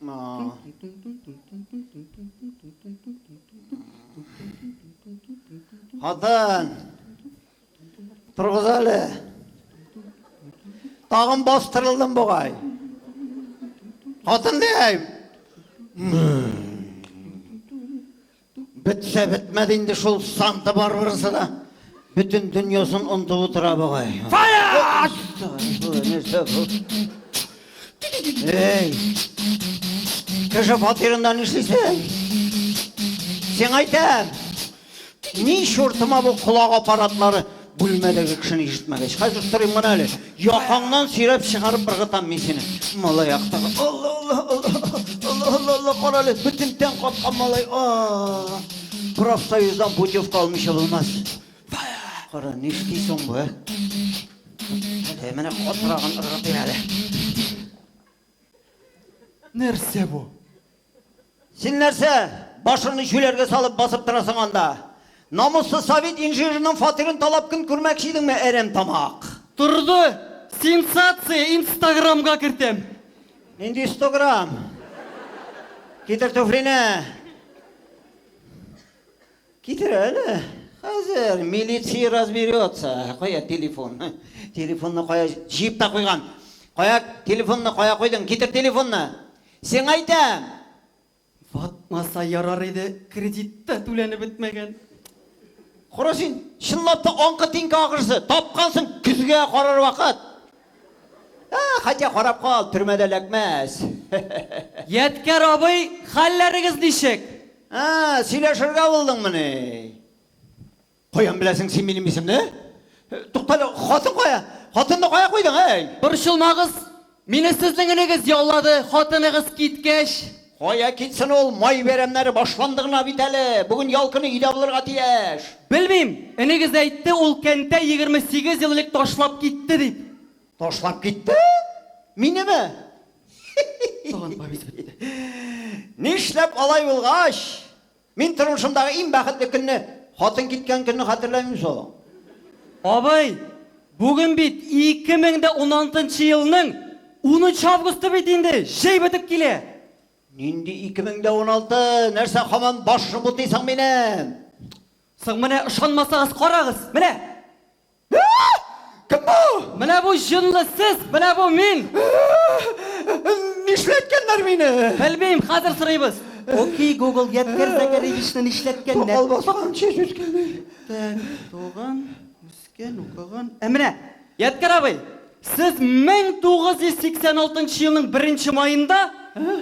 Юкмы? Хатын! Торгыз әле. Тагын бастырылдым бугай. Хатын дим. Бетсә бетмәде инде шул Санта Барбарасы да. Бөтен дөньясын онытып утыра бугай. Нәрсә бу? Эй! Кеше фатирында нишлисең? Сиңа әйтәм. Ни чуртыма бу колак аппаратлары бүлмәдәге кешене ишетмәгәч. Хәзер сорыйм гына әле. Якаңнан сөйрәп чыгарып ыргытам мин сине. Малай актагы. Алла, Алла, Алла, Алла, Алла, Алла, кара әле, бөтен тән каткан малай. А! Профсоюздан путевка алмыйча булмас. Кара, нишли соң бу, ә? Әле менә катырагын ыргытыйм әле. Нәрсә бу? Син нәрсә, башыңны җүләргә салып басып торасың анда? Намуссыз совет инженерының фатирын талап көн күрмәкче идеңме, әрәм тамак? Торды! Сенсация! Инстаграмга кертәм! Нинди инстаграм? Китер туфлине! Китер әле. Хәзер милиция разберется. Кая телефон? Телефонны кая җыеп та куйган? Кая телефонны кая куйдың? Китер телефонны. Сиңа әйтәм. Ватмаса ярар иде, кредит та түләнеп бетмәгән. Кара син, чынлап та аңкы-тиңке ахрысы. Тапкансың көзгә карар вакыт. Ә, хотя карап кал, төрмәдә эләкмәс. Ядкәр абый, хәлләрегез ничек? Ә, сөйләшергә булдыңмыни? Каян беләсең син минем исемне? Туктале, хатын кая? Хатынны кая куйдың, әй? Борчылмагыз, мине сезнең энегез яллады, хатыныгыз киткәч. Кая китсен ул, май бәйрәмнәре башланды гына бит әле. Бүген ял көне өйдә булырга тиеш. Белмим, энегез әйтте, ул кәнтәй 28 ел элек ташлап китте дип. Ташлап китте? Минеме? Тагын повесть бетте. Нишләп алай булгач? Мин тормышымдагы иң бәхетле көнне, хатын киткән көнне хәтерләмим соң. Абый, бүген бит 2016 елның 10 августы бит инде, җәй бетеп килә. Нинди 2016? Нәрсә һаман башны бутыйсың минем? Соң менә ышанмасагыз карагыз, менә. Кем бу? Менә бу җынлы сез, менә бу мин. Нишләткәннәр мине? Белмим, хәзер сорыйбыз. Окей, Google, Ядкәр Зәкәревичны нишләткәннәр? Сакал баскан, чәч үскән. Так, туган, үскән, укыган. Ә менә, Ядкәр абый, сез 1986 елның 1 маенда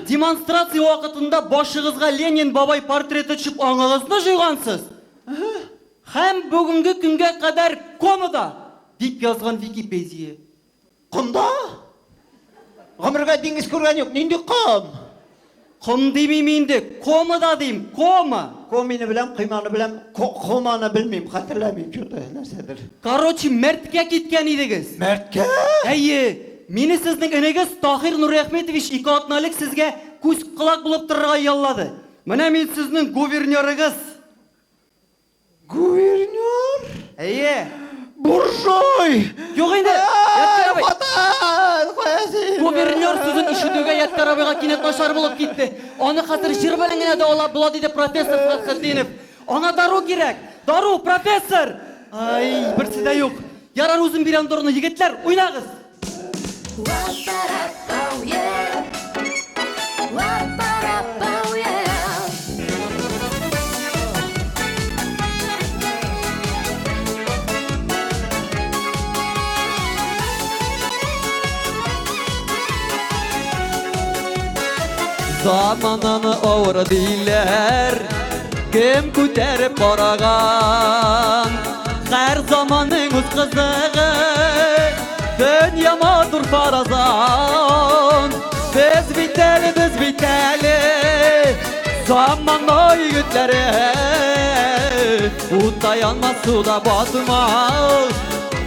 демонстрация вакытында башыгызга Ленин бабай портреты төшеп аңыгызны җуйгансыз. Һәм бүгенге көнгә кадәр комада, дип язган Википедия. Комда? Гомергә диңгез күргән юк, нинди ком? Ком димим инде, комада дим, кома. Комины беләм, койманы беләм, команы белмим, хәтерләмим, что-то нәрсәдер. Короче, мәрткә киткән идегез. Мәрткә? Әйе, мине сезнең энегез Таһир Нуриәхметович ике атна элек сезгә күз-колак булып торырга яллады. Менә мин сезнең гувернерыгыз. Гувернер? Әйе. Буржуй! Юк инде, Ядкәр абый. Хатын, кая син? Гувернер сүзен ишетүгә Ядкәр абыйга кинәт начар булып китте. Аны хәзер җыр белән генә дәвалап була, диде профессор Фәтхетдинов. Аңа дару кирәк. Дару, профессор! Ай, берсе дә юк. Ярар, үзем бирәм даруны. Егетләр, уйнагыз! Замананы авыр диләр, кем күтәреп караган? Һәр заманның үз кызыгы, Дөнья матур фаразан. Без бит әле, без бит әле, Заман егетләре. Утта янмас, суда батмас,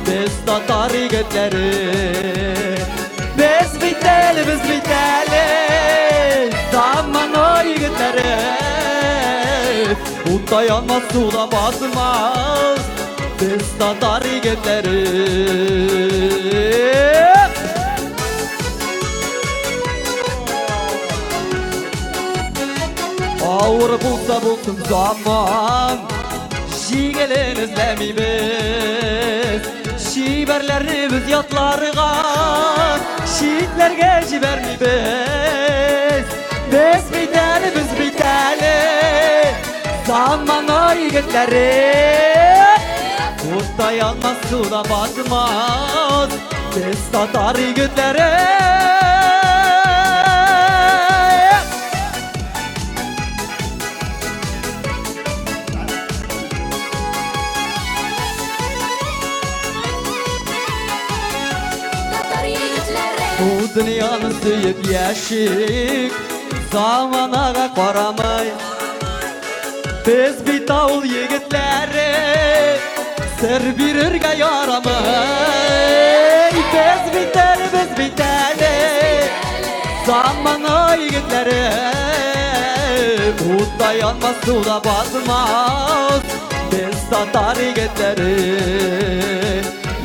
Без татар егетләре. Без бит әле, без бит әле, Заман егетләре. Утта янмас, суда батмас, Без татар егетләре. булсын заман, җиңелен эзләмибез. Чибәрләрне без ятларга, читләргә җибәрмибез. Без бит әле, без бит әле, замана егетләре. Утта янмас, суда батмас, без татар егетләре. Татар егетләре. Бу дөньяны сөеп яшик, заманага карамай. Без бит авыл егетләре, сер бирергә ярамый. Без бит әле, без бит әле, замана егетләре. Утта янмас, суда батмас, без татар егетләре.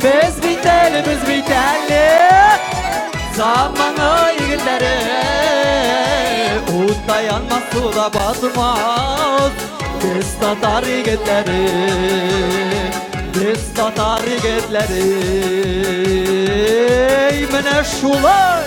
Без бит әле, без бит әле, замана егетләре. Утта янмас, суда батмас, без татар егетләре. Без татар егетләре. Менә шулай.